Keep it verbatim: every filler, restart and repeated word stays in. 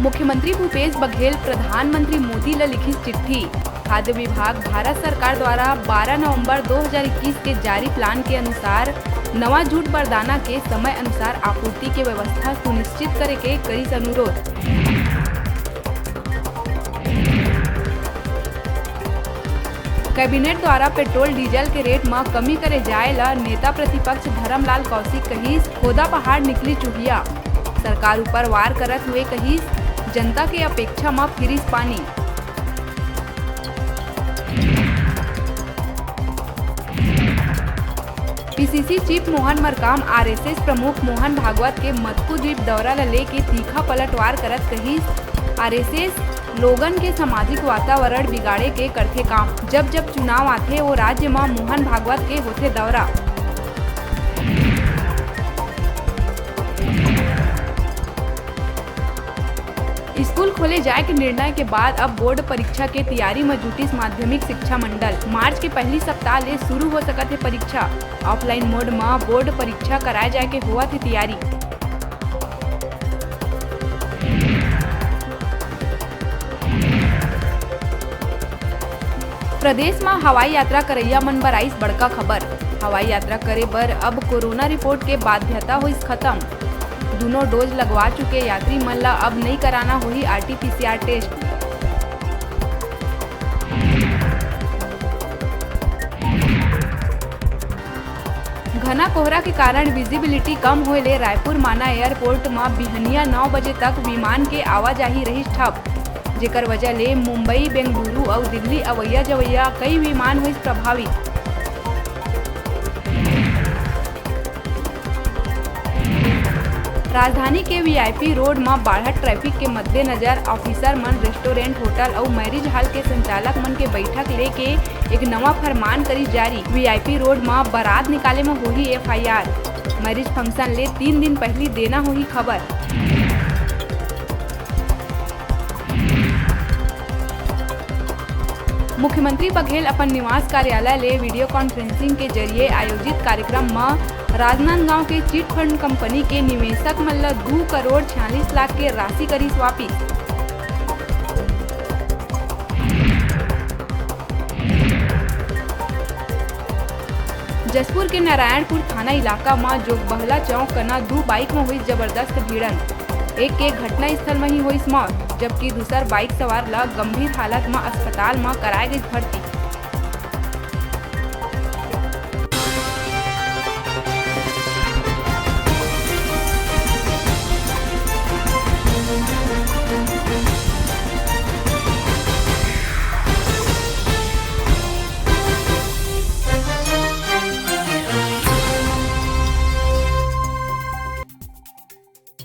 मुख्यमंत्री भूपेश बघेल प्रधानमंत्री मोदी ल लिखिस चिट्ठी। खाद्य विभाग भारत सरकार द्वारा बारह नवंबर दो हज़ार इक्कीस के जारी प्लान के अनुसार नवा जूट बरदाना के समय अनुसार आपूर्ति के व्यवस्था सुनिश्चित करे के करिस अनुरोध। कैबिनेट द्वारा पेट्रोल डीजल के रेट म कमी करे जाय ल नेता प्रतिपक्ष धरमलाल कौशिक कहिस, खोदा पहाड़ निकली चुहिया। सरकार ऊपर वार करत हुए कहिस, जनता के अपेक्षा म फिरिस पानी। PCC chief Mohan Markam RSS प्रमुख मोहन भागवत के मतकू द्वीप दौरा ल लेके तीखा पलटवार करत कहिस, आरएसएस लोगन के सामाजिक वातावरण बिगाड़े के करथे काम। जब जब चुनाव आथे, वो राज्य म मोहन भागवत के होथे दौरा। स्कूल खोले जाय के निर्णय के बाद अब बोर्ड परीक्षा के तैयारी म जुटिस माध्यमिक शिक्षा मंडल। मार्च के पहली सप्ताह ले शुरू हो सकत हे परीक्षा। ऑफलाइन मोड म बोर्ड परीक्षा कराए जाय के होवत हे तैयारी। प्रदेश म हवाई यात्रा करइया मन बर आइस बड़का खबर। हवाई यात्रा करे बर अब कोरोना रिपोर्ट के बाध्यता होइस खत्म। दूनों डोज लगवा चुके यात्री मन ल अब नइ कराना होही आरटीपीसीआर टेस्ट। घना कोहरा के कारण विजिबिलिटी कम होए ले रायपुर माना एयरपोर्ट म बिहनिया नौ बजे तक विमान के आवाजाही रहिस ठप, जेकर वजह ले मुंबई, बेंगलुरु अउ दिल्ली अवइया जवइया कई विमान होइस प्रभावित। राजधानी के वीआईपी रोड म बाढ़त ट्रैफिक के मद्देनजर ऑफिसर मन रेस्टोरेंट, होटल अउ मैरिज हॉल के संचालक मन के बैठक लेके एक नवा फरमान करिस जारी। वीआईपी रोड म बारात निकाले म होही एफआईआर। मैरिज फंक्शन ले तीन दिन पहिली देना होही खबर। मुख्यमंत्री बघेल अपन निवास कार्यालय ले वीडियो कॉन्फ्रेंसिंग के जरिए आयोजित कार्यक्रम म राजनांदगांव के चिट फंड कंपनी के निवेशक मन ल दू करोड़ छियालीस लाख के राशि करिस वापिस। जशपुर के नारायणपुर थाना इलाका म जोगबहला चौक कना दू बाइक म होइस जबरदस्त भिड़ंत। एक के घटना स्थल म ही होइस मौत, जबकि दूसर बाइक सवार ल गंभीर हालत म अस्पताल म कराए गइस भर्ती।